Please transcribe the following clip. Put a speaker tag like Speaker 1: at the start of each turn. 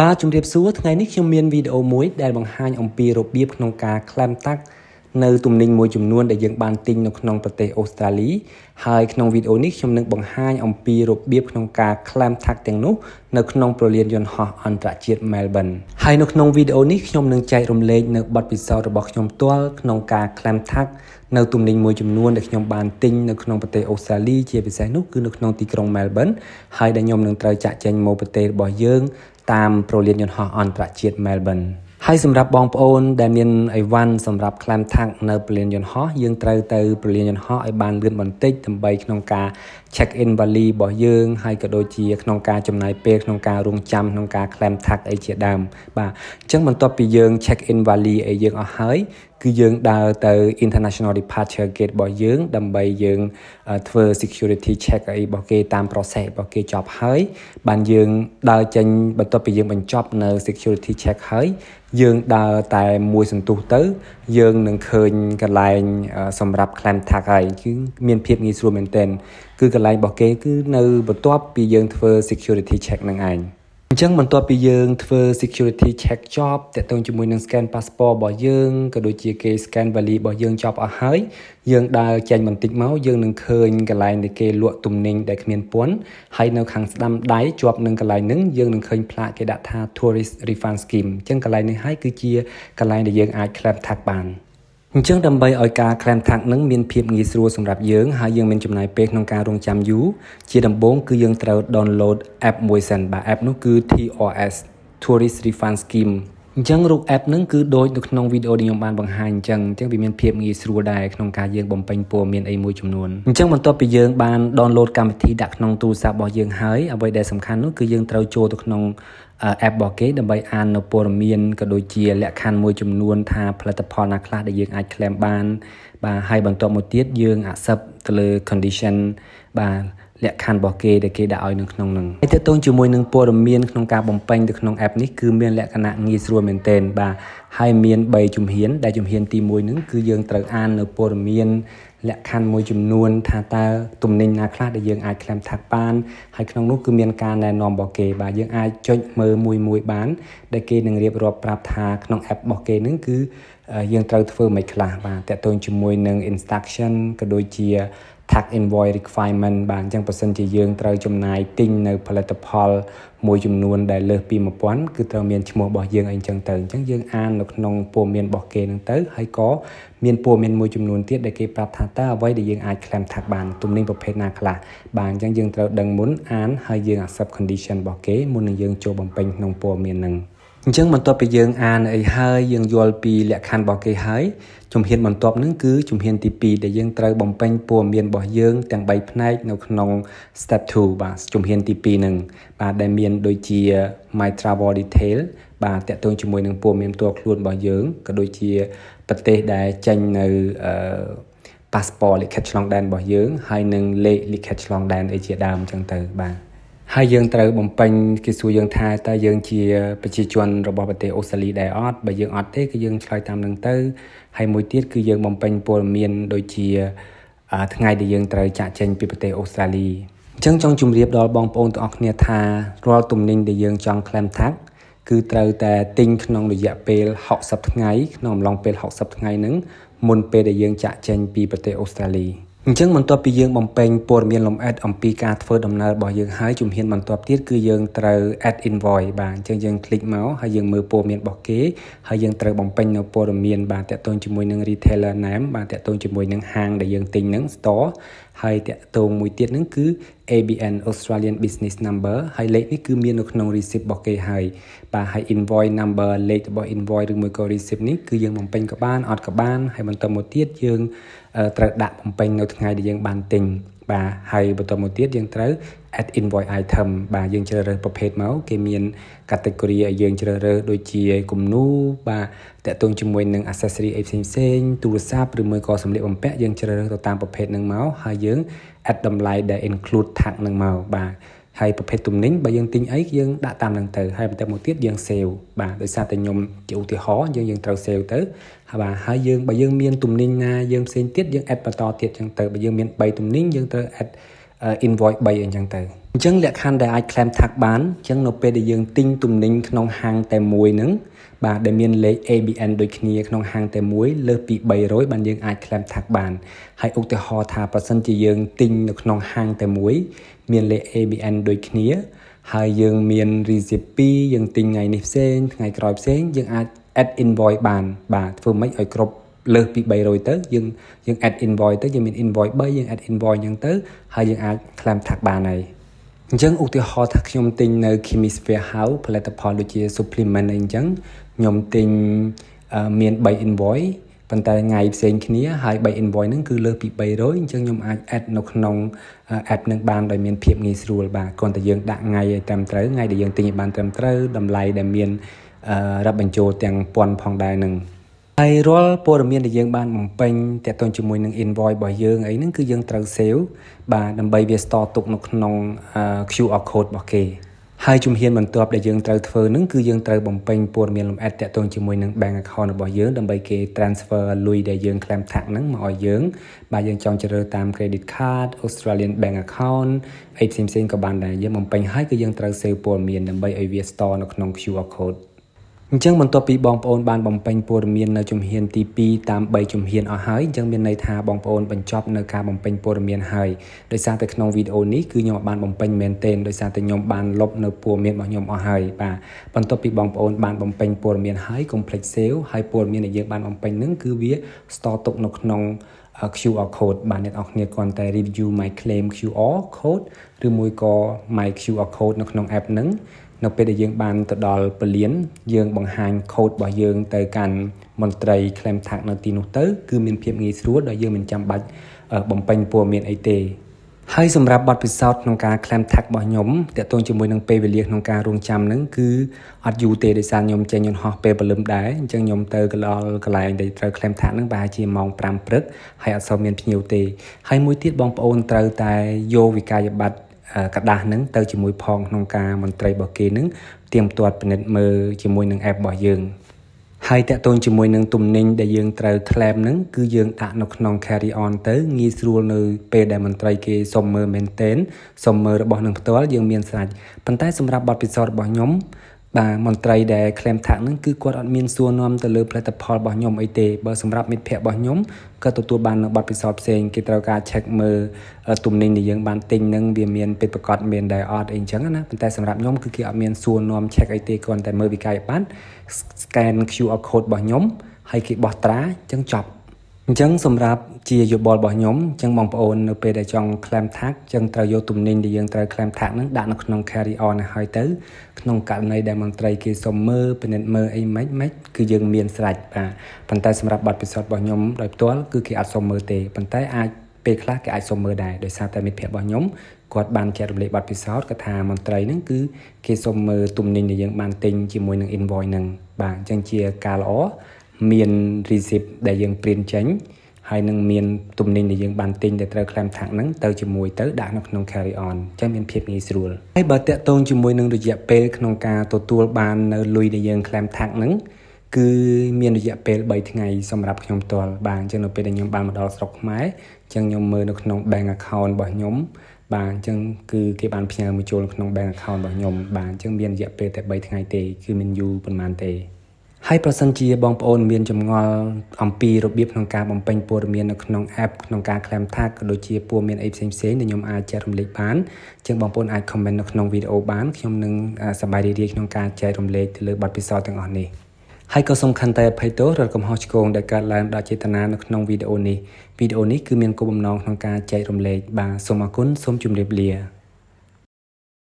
Speaker 1: បាទជំរាបសួរថ្ងៃនេះខ្ញុំមានវីដេអូមួយដែលបង្ហាញអំពីរបៀបក្នុងការ claim tax នៅទំនិញមួយចំនួនដែលយើងបានទិញនៅក្នុងប្រទេសអូស្ត្រាលីហើយក្នុងវីដេអូនេះខ្ញុំនឹងបង្ហាញអំពីរបៀបក្នុងការ claim tax ទាំងនោះនៅក្នុងព្រលានយន្តហោះអន្តរជាតិ Melbourne ហើយនៅក្នុងវីដេអូនេះខ្ញុំនឹងចែករំលែកនៅបទពិសោធន៍របស់ខ្ញុំផ្ទាល់ក្នុងការ claim tax នៅទំនិញមួយចំនួនដែលខ្ញុំបានទិញនៅក្នុងប្រទេសអូស្ត្រាលីជាពិសេសនោះគឺនៅក្នុងទីក្រុង Melbourne ហើយដែលខ្ញុំនឹងត្រូវចាក់ចែងមកប្រទេសរបស់យើងតាមព្រលានយន្តហោះអន្តរជាតិ Melbourne ហើយសម្រាប់បងប្អូនដែលមានអីវ៉ាន់សម្រាប់ claim tax នៅព្រលានយន្តហោះយើងត្រូវទៅព្រលានយន្តហោះឲ្យបានលឿនបន្តិចដើម្បីក្នុងការ check in វ៉ាលីរបស់យើងហើយក៏ដូចជាក្នុងការចំណាយពេលក្នុងការរងចាំក្នុងការ claim tax អីជាដើមបាទអញ្ចឹងបន្ទាប់ពីយើង check in វ៉ាលីអីយើងអស់ហើយគឺយើងដើរទៅ International Departure Gate របស់យើងដើម្បីយើងធ្វើ security check អីរបស់គេតាម process របស់គេចប់ហើយបានយើងដើរចេញបន្ទាប់ពីយើងបញ្ចប់នៅ security check ហើយយើងដើរតែមួយសន្ទុះទៅយើងនឹងឃើញកន្លែងសម្រាប់ claim tax ហើយគឺមានភាពងាយស្រួលមែនទែនគឺកន្លែងរបស់គេគឺនៅបន្ទាប់ពីយើងធ្វើ security check នឹងឯងអញ្ចឹងបន្ទាប់ពីយើងធ្វើ security check ចប់ទាក់ទងជាមួយនឹង scan passport របស់យើងក៏ដូចជាគេ scan វ៉ាលីរបស់យើងចប់អស់ហើយយើងដើរចេញបន្តិចមកយើងនឹងឃើញកន្លែងដែលគេលក់ទំនិញដែលគ្មានពន្ធហើយនៅខាងស្ដាំដៃជាប់នឹងកន្លែងហ្នឹងយើងនឹងឃើញផ្លាកគេដាក់ថា Tourist Refund Scheme អញ្ចឹងកន្លែងនេះហើយគឺជាកន្លែងដែលយើងអាច claim tax បានអញ្ចឹងដើម្បីឲ្យការ claim tax នឹងមានភាពងាយស្រួលសម្រាប់យើងហើយយើងមានចំណាយពេលក្នុងការរងចាំយូរជាដំបូងគឺយើងត្រូវ download app មួយសិនបាទ app នោះគឺ TRS Tourist Refund Scheme អញ្ចឹងរូប app ហ្នឹងគឺដូចនៅក្នុងវីដេអូដែលខ្ញុំបានបង្ហាញអញ្ចឹងអញ្ចឹងវាមានភាពងាយស្រួលដែរក្នុងការយើងបំពេញព័ត៌មានអីមួយចំនួនអញ្ចឹងបន្ទាប់ពីយើងបាន download កម្មវិធីដាក់ក្នុងទូរស័ព្ទរបស់យើងហើយអ្វីដែលសំខាន់នោះគឺយើងត្រូវចូលទៅក្នុង app របស់គេដើម្បីអាននៅព័ត៌មានក៏ដូចជាលក្ខខណ្ឌមួយចំនួនថាផលិតផលណាខ្លះដែលយើងអាច claim បានបាទហើយបន្ទាប់មកទៀតយើង accept ទៅលើ condition បាទលក្ខខណ្ឌរបស់គេដែលគេដាក់ឲ្យនៅក្នុងនឹងហើយទាក់ទងជាមួយនឹងព័ត៌មានក្នុងការបំពេញទៅក្នុង app នេះគឺមានលក្ខណៈងាយស្រួលមែនទែនបាទហើយមាន3ជំហានដែលជំហានទី1ហ្នឹងគឺយើងត្រូវអាននៅព័ត៌មានលក្ខខណ្ឌមួយចំនួនថាតើទំនិញណាខ្លះដែលយើងអាច claim tax បានហើយក្នុងនោះគឺមានការណែនាំរបស់គេបាទយើងអាចចុចមើលមួយមួយបានដែលគេនឹងរៀបរាប់ប្រាប់ថាក្នុង app របស់គេហ្នឹងគឺយើងត្រូវធ្វើមិនខ្លះបាទទាក់ទងជាមួយនឹង instruction ក៏ដូចជា tax invoice requirement បាទអញ្ចឹងបើសិនជាយើងត្រូវចំណាយទិញនៅផលិតផលមួយចំនួនដែលលើសពី1000គឺត្រូវមានឈ្មោះរបស់យើងអីអញ្ចឹងទៅអញ្ចឹងយើងអាននៅក្នុងព័ត៌មានរបស់គេហ្នឹងទៅហើយក៏មានព័ត៌មានមួយចំនួនទៀតដែលគេប្រាប់ថាតើអ្វីដែលយើងអាច claim tax បានទំនិញប្រភេទណាខ្លះបាទអញ្ចឹងយើងត្រូវដឹងមុនអានហើយយើង accept condition របស់គេមុននឹងយើងចូលបំពេញក្នុងព័ត៌មានហ្នឹងអញ្ចឹងបន្ទាប់ពីយើងអានអីហើយយើងយល់ពីលក្ខខណ្ឌរបស់គេហើយជំហានបន្ទាប់នឹងគឺជំហានទី2ដែលយើងត្រូវបំពេញព័ត៌មានរបស់យើងទាំង3ផ្នែកនៅក្នុង step 2បាទជំហានទី2នឹងបាទដែលមានដូចជា my travel detail បាទទាក់ទងជាមួយនឹងព័ត៌មានផ្ទាល់ខ្លួនរបស់យើងក៏ដូចជាប្រទេសដែលចេញនៅអឺ passport លិខិតឆ្លងដែនរបស់យើងហើយនឹងលេខលិខិតឆ្លងដែនអីជាដើមអញ្ចឹងទៅបាទហើយយើងត្រូវបំពេញគេសួរយើងថាតើយើងជាប្រជាជនរបស់ប្រទេសអូស្ត្រាលីដែរអត់បើយើងអត់ទេគឺយើងឆ្លើយតាមនឹងទៅហើយមួយទៀតគឺយើងបំពេញព័ត៌មានដូចជាថ្ងៃដែលយើងត្រូវចាក់ចេញពីប្រទេសអូស្ត្រាលីអញ្ចឹងចង់ជម្រាបដល់បងប្អូនទាំងអស់គ្នាថារាល់ទំនិញដែលយើងចង់ claim tax គឺត្រូវតែទិញក្នុងរយៈពេល60ថ្ងៃក្នុងអំឡុងពេល60ថ្ងៃហ្នឹងមុនពេលដែលយើងចាក់ចេញពីប្រទេសអូស្ត្រាលីអញ្ចឹងបន្ទាប់ពីយើងបំពេញព័ត៌មានលម្អិតអំពីការធ្វើដំណើររបស់យើងហើយជំហានបន្ទាប់ទៀតគឺយើងត្រូវ add invoice បាទអញ្ចឹងយើង click មកហើយយើងមើលព័ត៌មានរបស់គេហើយយើងត្រូវបំពេញនៅព័ត៌មានបាទទាក់ទងជាមួយនឹង retailer name បាទទាក់ទងជាមួយនឹងហាងដែលយើងទិញហ្នឹង store ហើយទាក់ទងមួយទៀតហ្នឹងគឺ ABN Australian Business Number ហើយលេខនេះគឺមាននៅក្នុង receipt របស់គេហើយបាទហើយ invoice number លេខរបស់ invoice ឬមួយក៏ receipt នេះគឺយើងបំពេញក៏បានអត់ក៏បានហើយបន្តមកទៀតយើងត្រូវដាក់បំពេញនៅថ្ងៃដែលយើងបានទិញបាទហើយបន្តមកទៀតយើងត្រូវ add invoice item បាទយើងជ្រើសរើសប្រភេទមកគេមាន category ឲ្យយើងជ្រើសរើសដូចជាគំនូរបាទទាក់ទងជាមួយនឹង accessory អីផ្សេងផ្សេងទូរស័ព្ទឬមួយក៏សម្លៀកបំពាក់យើងជ្រើសរើសទៅតាមប្រភេទហ្នឹងមកហើយយើង add តម្លៃដែល include tax ហ្នឹងមកបាទហើយប្រភេទទំនិញបើយើងទិញអីយើងដាក់តាមហ្នឹងទៅហើយបន្ទាប់មកទៀតយើង save បាទដោយសារតែខ្ញុំជាឧទាហរណ៍យើងយើងត្រូវ save ទៅហើយបាទហើយយើងបើយើងមានទំនិញណាយើងផ្សេងទៀតយើង add បន្តទៀតចឹងទៅបើយើងមាន3ទំនិញយើងត្រូវ add invoice 3អីចឹងទៅអ អញ្ចឹងលក្ខខណ្ឌដែលអាច claim tax បានអញ្ចឹងនៅពេលដែលយើងទិញទំនិញក្នុងហាងតែមួយហ្នឹងបាទដែលមានលេខ ABN ដូចគ្នាក្នុងហាងតែមួយលើសពី300បានយើងអាច claim tax បានហើយឧទាហរណ៍ថាប្រសិនជាយើងទិញនៅក្នុងហាងតែមួយមានលេខ ABN ដូចគ្នាហើយយើងមាន receipt 2យើងទិញថ្ងៃនេះផ្សេងថ្ងៃក្រោយផ្សេងយើងអាច add invoice បានបាទធ្វើម៉េចឲ្យគ្រប់លើសពី300ទៅយើងយើង add invoice ទៅយើងមាន invoice 3យើង add invoice អញ្ចឹងទៅហើយយើងអាច claim tax បានហើយអញ្ចឹងឧទាហរណ៍ថាខ្ញុំទិញនៅ Chemist Warehouse ផលិតផលដូចជា supplement អីអញ្ចឹងខ្ញុំទិញមាន3 invoice ប៉ុន្តែថ្ងៃផ្សេងគ្នាហើយ3 invoice ហ្នឹងគឺលើសពី300អញ្ចឹងខ្ញុំអាច add នៅក្នុង app នឹងបានដោយមានភាពងាយស្រួលបាទគ្រាន់តែយើងដាក់ថ្ងៃឲ្យត្រឹមត្រូវថ្ងៃដែលយើងទិញឲ្យបានត្រឹមត្រូវតម្លៃដែលមានរាប់បញ្ចូលទាំងពន្ធផងដែរនឹងហើយរាល់ព័ត៌មានដែលយើងបានបំពេញទាក់ទងជាមួយនឹង invoice របស់យើងអីហ្នឹងគឺយើងត្រូវ save បាទដើម្បីវា store ទុកនៅក្នុង QR code របស់គេហើយជំហានបន្ទាប់ដែលយើងត្រូវធ្វើនឹងគឺយើងត្រូវបំពេញព័ត៌មានលម្អិតទាក់ទងជាមួយនឹង bank account របស់យើងដើម្បីគេ transfer លុយដែលយើង claim tax ហ្នឹងមកឲ្យយើងបាទយើងចង់ជ្រើសតាម credit card Australian bank account អីផ្សេងៗក៏បានដែរយើងបំពេញហើយគឺយើងត្រូវ save ព័ត៌មានដើម្បីឲ្យវា store នៅក្នុង QR code អញ្ចឹងបន្ទាប់ពីបងប្អូនបានបំពេញព័ត៌មាននៅជំហានទី2តាម3ជំហានអស់ហើយអញ្ចឹងមានន័យថាបងប្អូនបញ្ចប់នៅការបំពេញព័ត៌មានហើយដោយសារតែក្នុងវីដេអូនេះគឺខ្ញុំបានបំពេញមែនទែនដោយសារតែខ្ញុំបានលុបនៅព័ត៌មានរបស់ខ្ញុំអស់ហើយបាទបន្ទាប់ពីបងប្អូនបានបំពេញព័ត៌មានហើយកុំភ្លេច save ហើយព័ត៌មានដែលយើងបានបំពេញហ្នឹងគឺវា store ទុកនៅក្នុង QR code បាទអ្នកនរគ្នាគ្រាន់តែ review my claim QR code ឬមួយក៏ my QR code នៅក្នុង app ហ្នឹងនៅពេលដែលយើងបានទៅដល់ពលានយើងបង្ហាញ code របស់យើងទៅកាន់មន្ត្រី claim tax នៅទីនោះទៅគឺមានភាពងាយស្រួលដោយយើងមិនចាំបាច់បំពេញព័ត៌មានអីទេហើយសម្រាប់បទពិសោធន៍ក្នុងការ claim tax របស់ខ្ញុំទាក់ទងជាមួយនឹងពេលវេលាក្នុងការរងចាំហ្នឹងគឺអត់យូរទេដោយសារខ្ញុំចេញយន្តហោះពេលព្រលឹមដែរអញ្ចឹងខ្ញុំទៅដល់កន្លែងដែលត្រូវ claim tax ហ្នឹងប្រហែលជាម៉ោង5ព្រឹកហើយអត់សូវមានភ្ញៀវទេហើយមួយទៀតបងប្អូនត្រូវតែយកវិក័យប័ត្រក្រដាសហ្នឹងទៅជាមួយផងក្នុងការមន្ត្រីរបស់គេហ្នឹងទៀងទាត់ពិនិត្យមើលជាមួយនឹង app របស់យើងហើយទាក់ទងជាមួយនឹងទំនិញដែលយើងត្រូវ claim ហ្នឹងគឺយើងដាក់នៅក្នុង carry on ទៅងាយស្រួលនៅពេលដែលមន្ត្រីគេសុំមើលមែនទែនសុំមើលរបស់នឹងផ្ទាល់យើងមានស្រេចប៉ុន្តែសម្រាប់បទពិសោធន៍របស់ខ្ញុំបាទមន្ត្រីដែល claim tax ហ្នឹងគឺគាត់អត់មានសួរនាំទៅលើផលិតផលរបស់ខ្ញុំអីទេបើសម្រាប់មិត្តភ័ក្តិរបស់ខ្ញុំក៏ទទួលបាននៅបទពិសោធន៍ផ្សេងគេត្រូវការ check មើលទំនិញដែលយើងបានទិញហ្នឹងវាមានពិតប្រាកដមានដែរអត់អីអញ្ចឹងណាប៉ុន្តែសម្រាប់ខ្ញុំគឺគេអត់មានសួរនាំ check អីទេគ្រាន់តែមើលវិក័យប័ត្រ scan QR code របស់ខ្ញុំហើយគេបោះត្រាអញ្ចឹងចប់អញ្ចឹងសម្រាប់ជាយោបល់របស់ខ្ញុំអញ្ចឹងបងប្អូននៅពេលដែលចង់ claim tax អញ្ចឹងត្រូវយកទំនិញដែលយើងត្រូវ claim tax ហ្នឹងដាក់នៅក្នុង carry on ឲ្យហើយទៅក្នុងករណីដែលមន្ត្រីគេសុំមើលពិនិត្យមើលអីម៉េចម៉េចគឺយើងមានស្រេចបាទប៉ុន្តែសម្រាប់បទពិសោធន៍របស់ខ្ញុំដោយផ្ទាល់គឺគេអត់សុំមើលទេប៉ុន្តែអាចពេលខ្លះគេអាចសុំមើលដែរដោយសារតែមិត្តភ័ក្តិរបស់ខ្ញុំគាត់បានចែករំលែកបទពិសោធន៍គាត់ថាមន្ត្រីហ្នឹងគឺគេសុំមើលទំនិញដែលយើងបានទិញជាមួយនឹង invoice ហ្នឹងបាទអញ្ចឹងជាការល្អមាន receipt ដែលយើង print ចេញហើយនឹងមានទំនិញដែលយើងបានទិញដែលត្រូវ claim tax ហ្នឹងទៅជាមួយទៅដាក់នៅក្នុង carry on អញ្ចឹងមានភាពងាយស្រួលហើយបើទាក់ទងជាមួយនឹងរយៈពេលក្នុងការទទួលបាននៅលុយដែលយើង claim tax ហ្នឹងគឺមានរយៈពេល3ថ្ងៃសម្រាប់ខ្ញុំផ្ទាល់បាទអញ្ចឹងនៅពេលដែលខ្ញុំបានមកដល់ស្រុកខ្មែរអញ្ចឹងខ្ញុំមើលនៅក្នុង bank account របស់ខ្ញុំបាទអញ្ចឹងគឺគេបានផ្ញើមកចូលក្នុង bank account របស់ខ្ញុំបាទអញ្ចឹងមានរយៈពេលតែ3ថ្ងៃទេគឺមិនយូរប៉ុន្មានទេហើយប្រសិនជាបងប្អូនមានចម្ងល់អំពីរបៀបក្នុងការបំពេញព័ត៌មាននៅក្នុង app ក្នុងការ claim tax ក៏ដូចជាព័ត៌មានអីផ្សេងៗដែលខ្ញុំអាចចែករំលែកបានជាងបងប្អូនអាច comment នៅក្នុងវីដេអូបានខ្ញុំនឹងសប្បាយរីករាយក្នុងការចែករំលែកទៅលើបទពិសោធន៍ទាំងអស់នេះហើយក៏សំខាន់តែអភ័យទោសរាល់កំហុសឆ្គងដែលកើតឡើងដោយចេតនានៅក្នុងវីដេអូនេះវីដេអូនេះគឺមានគោលបំណងក្នុងការចែករំលែកបាទសូមអរគុណសូមជម្រាបលា។